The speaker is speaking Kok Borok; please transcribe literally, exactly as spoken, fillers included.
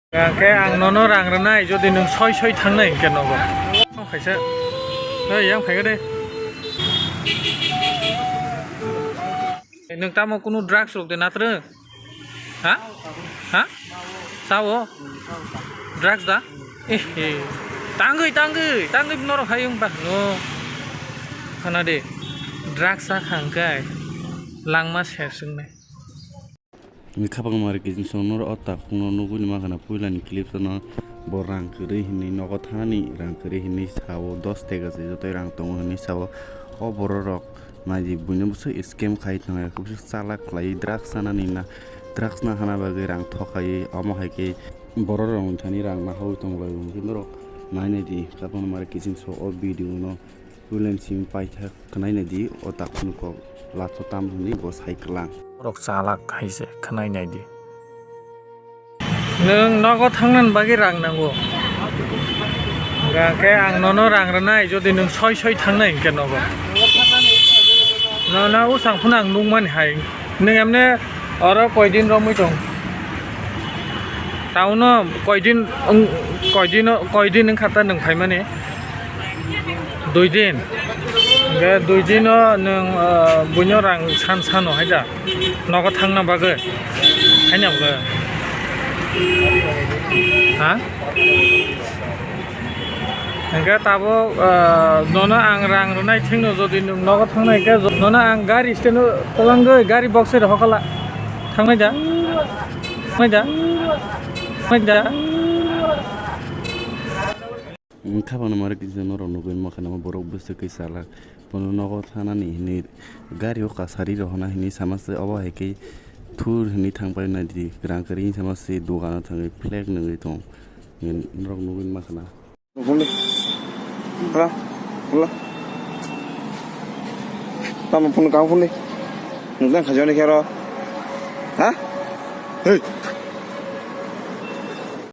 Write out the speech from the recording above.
Hwnkhe ang nono rang rwnai, jodi nwng soi soi thangnai hwnkhe nogo. Tamo khaisa. Oi, yang phaiga de. Nwng tamo kunu drugs rok de natrwng? Ha? Ha? Sao? Drugs da? Ehe. Tangwi, tangwi, tangwi norok hai wng ba no. Khana de. Drugs sa khang kai. Langma ser swngnai. Wngkha bangma rikijing song noro o takhukno nugwi mankha na puilani clips no bo rang kwrwi hinwi nogo thanani rang kwrwi hinwi sao dos tega se jotoi rang tongo hinwi sao o borok rok naidi buino bwswk scam khai tongya bwswk chalak khlaiwi drugs chanani na drugs na hana bagwi rang thok khaiwi omo hai khe borok rok thani rang nahaui tonglaio hwnkhe norok nai naidi kabangma rikijing so o video no. Puilani simi paithak khwnai naidi, o takhukni kok lacho tam hwnwi bo sai kwlang. Borok chalak hai se khwnai naidi. Nwng nogo thangnani bagwi rang nango. Hwnkhe ang nono rang rwnai, jodi nwng soi soi thangnai hwnkhe nogo. Nono usang phano ang nukmani hai. Nwng emne oro koidin romwi tong? Tauno koidin wng-, koidino, koidin wngkha ta nwng phaimani? Dui din. Hwnkhe dui dino nwng, ah, buino rang san sano hai da? Nogo thangna bagwi? Haino hwnkhe? Ha? Hwnkhe tabuk, ah, nono ang rang rwnai thikno jodi nwng nogo thangnai hwnkhe jo-, nono ang gari stand-o kwbangwi gari box rok hokala. Thangnai da? Thangnai da? Thangnai da? Wngkha phano mare kisa norok nugwi mankha namo borok bwswk kisa lak. Bono nogo thanani hinwi gari o kasari rohorna hinwi sama se, obo hai khe thur hinwi thang pai nai di, rang kwrwi hinwi sama se, dogano thangwi flag nungwi tong norok nugwi mankha na. Phone di. Hala. Hala. Tamo phone kang phone di. Nukjang khajo ni khero. Ha? Hey.